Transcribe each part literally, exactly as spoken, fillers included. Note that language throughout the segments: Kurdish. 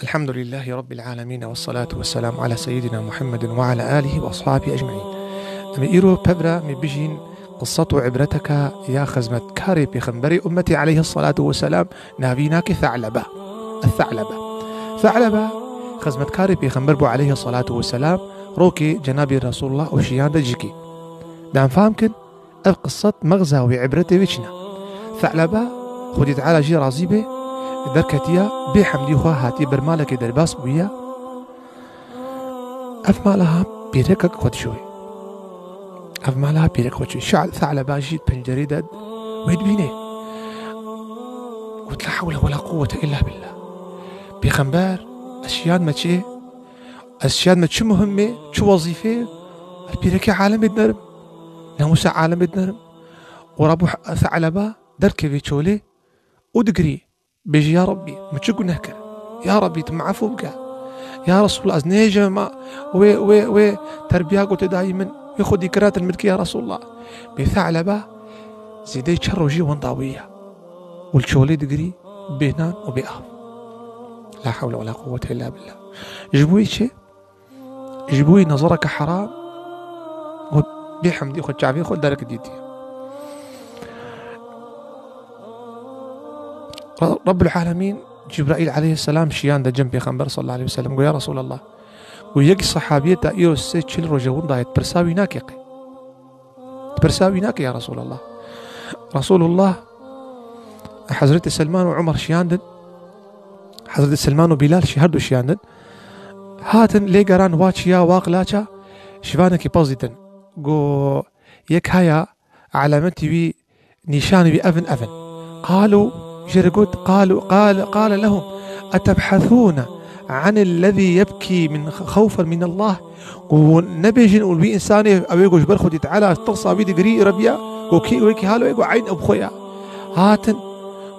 الحمد لله رب العالمين والصلاة والسلام على سيدنا محمد وعلى آله وأصحابه أجمعين. Em ê îro pevra me bijîn qisset û ibreteke ya xizmetkarê Pêxemberê ummetê aleyhissalatu vesselam, navî nake Se'lebe. Se'lebe. Se'lebe xizmetkarê Pêxember bû aleyhissalatu vesselam, rokê Cenabê Resulullah û şiyande cikê. Dem fam kin, ev qisset mexza wê, ibretê wê çi ne? Se'lebe, Xwedî Teala jê razî be, derketiya bê hemdî xwe hatiye ber malekê derbas bûye. Ev mala ha pîrekek xwe dişoyê. Ev mala ha pîrek xwe dişoyê. Şa-, Se'leba jî pencerê de wê dibîne. Got, "La hewle we la quwwete illa billah." Pêxember, ez şiyan me çi? Ez şiyan me çi muhim e, çi wezîfe? Ez pîrekê alemê dinerim. Namûsa alemê dinerim. Û Rabû Se'leba derkevê çolê û digirî. Bêjî, "Ya Rabbî, min çi guneh kir? Ya Rabbî, tu min efû bike. Ya Resulallah, ez nêhêjim ma wê, wê, wê terbiya ku te dayî min, wê xwedîkira te min dikî ya Resulallah." Bê Se'leba zêdeyî çar rojî winda wî ye. Û li çolê digirî bê nan û bê av. La hewle we la quwwete illa billah. Ji bo wî çi? Ji bo wî nezareke heram got, bê hemdî xwe çavê xwe derek dîtî. Re-, Rabbul Alemîn Cibraîl aleyhisselam şiyande cem Pêxember sallallahu aleyhi ve sellem, got, "Ya Resulallah, got, yek sehabiyê te îro sê çil roje winda ye, pirsa wî nake qey?" Pirsa wî nake ya Resulallah. Resulullah, Hezretî Selman û Umar şiyandin. Hezretî Selman û Bilal şi-, her du şiyandin. Hatin lê geran wa çiya, wa qilaça, şivanekî pez dîtin. Go yek haya, alametî wî, nîşanî wî evin, evin. Qalû, jê re got, qalû, qal-, qale lehum, "Etebhesûne anillezî yebkî min xewfen min Allah?" Ku nebêjin û vî însanê ew ê ku ji ber Xwedî Teala tirsa wî digirî rebiya, ku kî wekî halo ê ku eyn ew xwe ya. Hatin,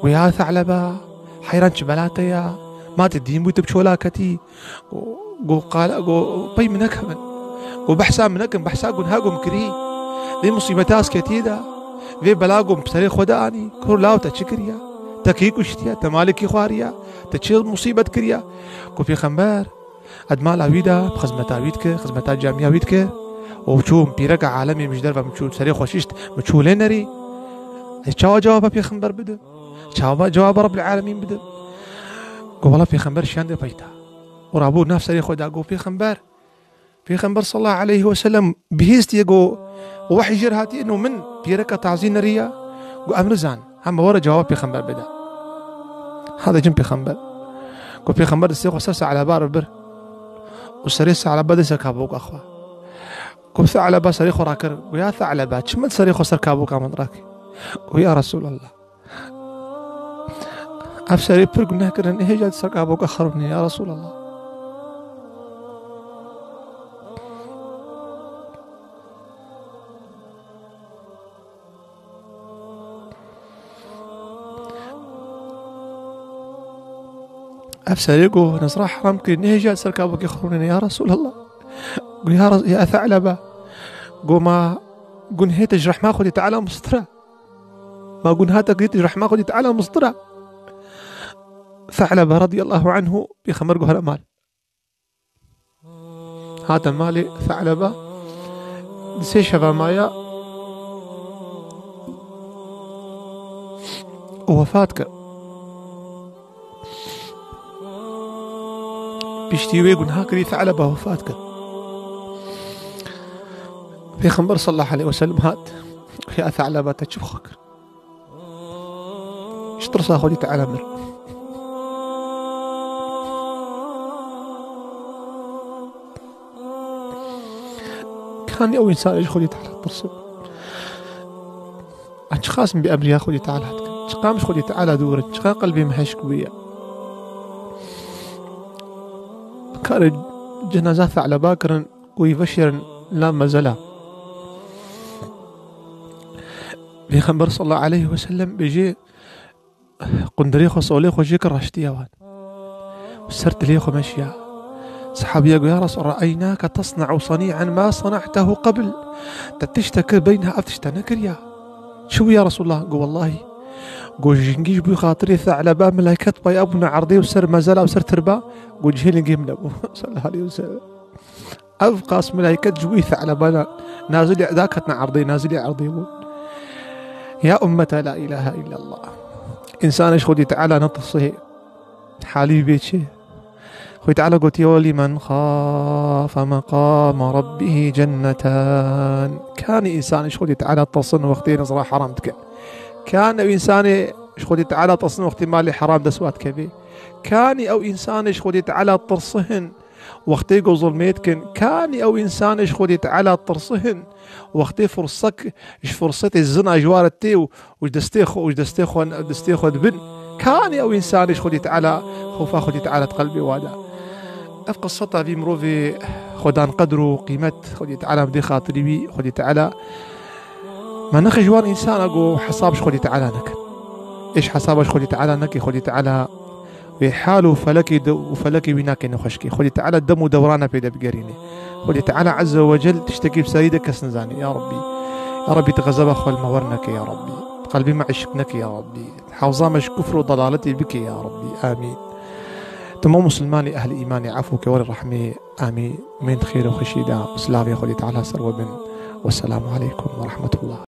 ku ya Se'leba, heyran çi bela te ya? Ma te dîn bû tu bi çola ketî? Ku, ku qala, ku pey min nekevin. Ku behsa min nekin, behsa gunha ku min kirî. Vê musîbeta ez ketî de, vê bela ku min bi serê xwe de anî, kur law te çi kiriya? Te kî kuştiya? Te malê kî xwariya? Te çi musîbet kiriya? Ku Pêxember, Ed mala wî de, xizmeta wî dike, xizmeta camiya wî dike. Û çû pîreka alemê min ji derve min çû serê xwe şişt, min çû lê nerî. Ez çawa cewaba Pêxember bidim? Çawa cewaba Rabbil Alemîn bidim? Go wela Pêxember şiyandê peyta. Û rabû nav serê xwe da go Pêxember. Pêxember sallallahu aleyhi ve sellem bihîstiye go wehy jêr hatiye no min pîreka tazî neriya. Go em nizan. Hema were cewab Pêxember bide. Hade cin Pêxember. Go Pêxember destê xwe ser Se'leba re bir. Û serê Se'leba de ser kaboka xwe. Go Se'leba serê xwe rakir. Go ya Se'leba, çi min serê xwe ser kaboka min rakir? Go ya Resulallah. Ev serê pir guneh kirin, hêja ser kaboka xwe rûnê, ya Resulallah. Ev serê ku nezra heram kir, nehêja ser kabokê xwe rûnê, ya Resulallah. Got, ya Res-, ya Se'lebe. Got, ma gunhê te ji rehma Xwedê Teala mistir e? Ma gunha te kir ji rehma Xwedê Teala mistir e? Se'lebe radiyallahu anhu, Pêxember got, here mal. Hate malê Se'leba, di sê şeva maya û wefat kir. Piştî wê gunha kirî Se'leba wefat kir. Pêxember sallallahu aleyhi ve sellem hat, ya Se'leba, te çi bi xwe kir? Ji tirsa Xwedî Teala mir. Kanî ew însan ji Xwedî Teala tirsin? Em çiqas em bi emriya Xwedî Teala dikin? Çiqa em ji Xwedî Teala dûr in? Çiqa qelbê me hişk bûye? Karê cenaza Se'leba kirin, wî veşêrin la mezela. Pêxember sallallahu aleyhi ve sellem bêjê, qundirê xwe, solê xwe jê kir, raştiya wan. Ser tilê xwe meşiya. Sahabiya got, ya Resul, "Re'eynake tesne'u sani'en ma sana'tehu qebl." Te tiştek kir, beyna ev tişte nekiriya. Çi bû ya Resulallah? Got, wellahî, Got, jingî ji bo xatirê Seleba, melaiket paya bûne erdê û ser mezela û ser tirba, got, cihê lingê min nebû. Sallallahu aleyhi ve sellem. Ev qas melaiket ji bo Seleba na-, nazilî, daketine erdê, nazilî erdê bûn. Ya ummeta la ilahe illallah. Însanê ji Xwedî Teala netirsihê. Halî wî bê çi? Xwedî Teala gotiye, "Ve limen xafe meqame rabbihî cennetan." Kanî însanê ji Xwedî Teala tirsin wextê nizra heram dikin? Kanî ew însanê ji Xwedî Teala tirsin wextê malê heram dest wa dikevê? Kanî ew însanê ji Xwedî Teala tirsihin wextê ku zulmê dikin? Kanî ew însanê ji Xwedî Teala tirsihin wextê fursek ji fursetê zina ji wa re tê û, û ji destê xwe, û ji destê xwe, destê xwe dibin? Kanî ew însanê ji Xwedî Teala, xofa Xwedî Teala di qelbê wa de? Ev qiseta vî mirovê xwedan qedr û qîmet Xwedî Teala bidê xatirî wî, Xwedî Teala me nexê ji wan însana ku hesab ji Xwedî Teala nekin. Êş hesaba ji Xwedî Teala neke, Xwedî Teala wê hal û felekê de, û felekê wî nake nexweşkê. Xwedî Teala dem û dewrana pê de bigerîne. Xwedî Teala Azze ve Cel tiştekî bi serî de kes nizane. Ya Rabbî, ya Rabbî, tu xezeba xwe li me wer neke, ya Rabbî. Qelbê me eşik neke, ya Rabbî. Hewza me ji kufr û dalaletê bike, ya Rabbî. Amîn. Temam Musulmanê ehlî îmanê efû ke, werê rehmê. Amîn. Min xêr û xweşî de, silavê Xwedî Teala ser we bin. Wesselamu aleykum ve rahmetullah.